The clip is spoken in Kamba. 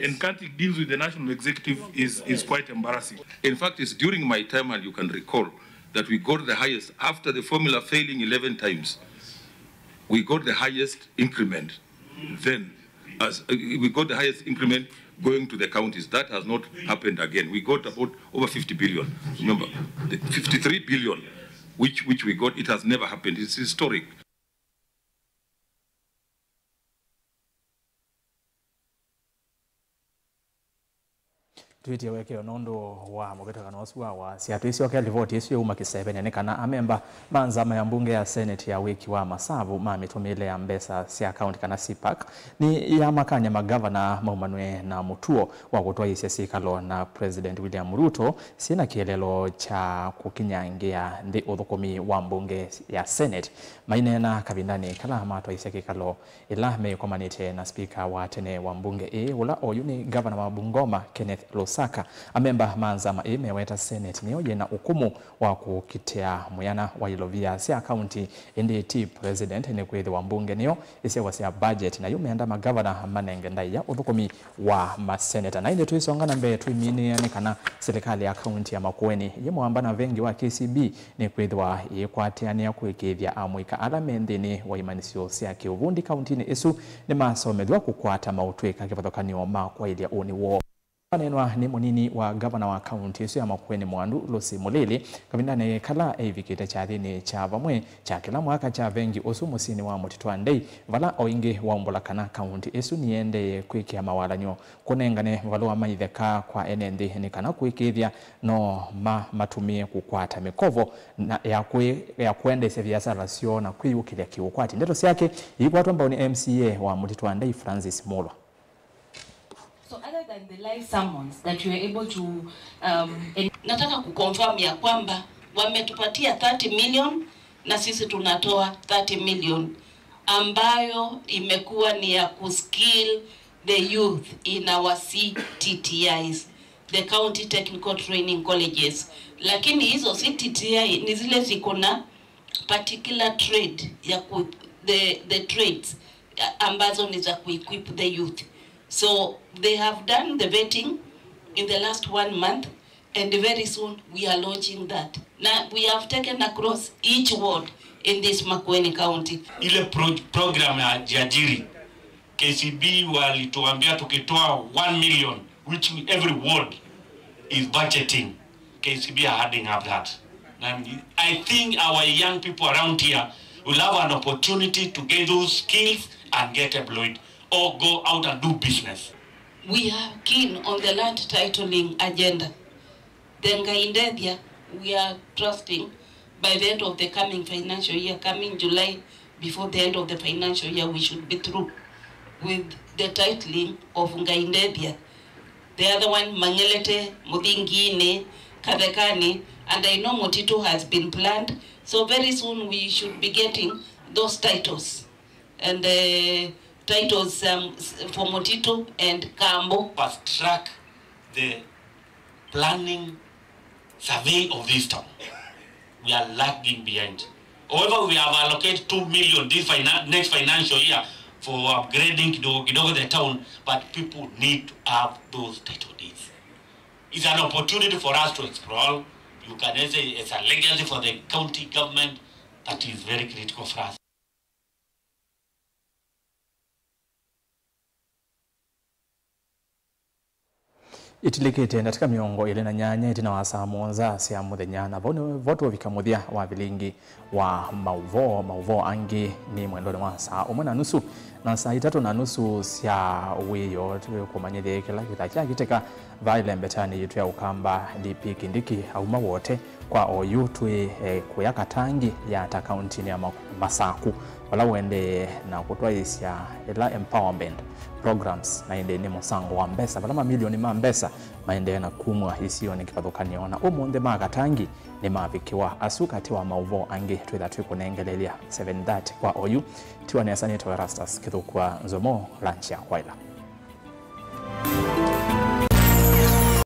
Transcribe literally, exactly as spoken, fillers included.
And cutting deals with the national executive is, is quite embarrassing. In fact, it's during my time, and you can recall, that we got the highest, after the formula failing eleven times, we got the highest increment then, as, uh, we got the highest increment going to the counties. That has not happened again. We got about over fifty billion. Remember, the fifty-three billion which, which we got, it has never happened. It's historic. Twĩtye wekeo nũndũ wa mũvĩtũkano ũsu wa wasya. Twĩsyoke livoti ĩsu yauma kĩsevenĩ nĩ kana amemba ma nzama ya mbunge ya Senate ya wĩki wa masavu ma mĩtũmĩĩle ya mbesa sya kaunti kana CPAC nĩ yamakany'a magavana maumanw'e na mũtuo wa kũtwaĩĩsya syĩkalo na President William Ruto syĩ na kĩeleelo kya kũkinyangĩa nthĩ ũthũkũmi wa mbunge ya Senate. Maineena kavindanĩ kala matwaĩĩsya kĩkalo ĩla meĩkomanĩte na spika wa tene wa mbunge ĩĩ, ũla oyu nĩ ngavana wa Bungoma, Kenneth Lusaka. Amemba ma nzama ĩĩ meweta Senate nĩyo yĩna ũkũmũ wa kũkitĩa mũyana wa ilovia sya kaunti, ĩndĩ ti President, nĩkwĩthĩwa mbunge nĩyo ĩseũvasya budget, na yu meenda magavana manenge ndaĩa ũthũkũmi wa maseneta. Na ĩndĩ tũisonga na mbee, tũiminĩĩa nĩ kana silikalĩ ya kaunti ya Makueni yĩmwamba na vengi wa K C B nĩkwĩthĩwa yĩkwatĩanĩa kũĩkĩĩthya amũika ala me nthĩnĩ wa imanyĩsyo sya kĩũvundi kauntinĩ ĩsu nĩmasomethw'a kũkwata maũtw'ĩka kĩvathũkany'o ma kwaĩlya ũnĩ woo. Vaneenwa nĩ mũnini wa ngavana wa kaunti ĩsu ya Makueni Mwandu, Lucy Mũlili, kavindanĩ kala eivikĩte kyathĩnĩ kya vamwe kya kĩla mwaka kya vengi ũsu mũsyĩnĩ wa Mũtitũ wa Ndei, vala o ĩngĩ waumbũla kana kaunti ĩsu nĩyendee kwĩkĩa mawalany'o kũnengane valũa ma itheka kwa ene nthĩ nĩ kana kũĩkĩĩthya no ma matũmĩe kũkwata mĩkovo na ya kwĩ-, ya kũendeesya viasala syoo na kwĩyũkĩlya kĩũkwati. Ndeto syake iikwatwa mbau nĩ M C A wa Mũtitũ wa Ndei, Francis Mulwa. So other than the live sermons that you are able to, um, en- Nataka kuconfirm ya kwamba wametupatia thirty million na sisi tunatoa thirty million ambayo imekuwa ni ya kuskill the youth in our C T T Is, the County Technical Training Colleges. Lakini hizo C T T I ni zile ziko na particular trade ya ku, the, the trades, uh, ambazo ni za kuequip the youth. So they have done the vetting in the last one month and very soon we are launching that. Na we have taken across each ward in this Makueni County. Ile pro, program ya Jiajiri, K C B walituambia tukitoa one million, which every ward is budgeting, K C B are adding up that. And I think our young people around here will have an opportunity to get those skills and get employed or go out and do business. We are keen on the land titling agenda. The Ngai Ndethya, we are trusting by the end of the coming financial year, coming July, before the end of the financial year, we should be through with the titling of Ngai Ndethya. The other one, Mang'elete, Muthingiini, Kathekani, and I know Mutito has been planned. So very soon we should be getting those titles. And the titles, um, s- for Mutito and Kambo. Fast track the planning survey of this town. We are lagging behind. However, we have allocated two million this fina- next financial year for upgrading kidogo kidogo the town, but people need to have those title deeds. It's an opportunity for us to explore. You can say it's a legacy for the county government that is very critical for us. Itilikĩte ndatĩka mĩongo ĩlĩ na nyanya ĩtina wa saa mũonza sya mũthenya, na vau nĩvo tũvika mũthya wa vilingi wa maũvoo. Maũvoo angĩ nĩ mwendonĩ wa saa ũmwe na nusu na saa itatũ na nusu sya wĩoo. Tũkũmanyĩthye kĩla kĩtha kyakĩtĩka vaa ĩlembetanĩ yitũ ya Ũkamba, D P Kindiki auma Wote. Kwa oyu twĩ, eh, kũya Katangi ya ta kauntinĩ ya Ma- Masaku, vala ũendee na kũtwaĩĩsya ĩla empowerment programs na ĩndĩ nĩ mũsango wa mbesa, vala mamilioni ma mbesa maendee na kumw'a isionĩ kĩvathũkany'o. Na ũmũnthĩ ma Katangi nĩmavikĩwa. Asu katĩ wa maũvoo angĩ twĩtha twĩkũnengelelya seven thirty kwa oyu. Tiwa nesa nĩtawa Erastus Kĩthũkua Nzomo, lunch ya kwaĩla.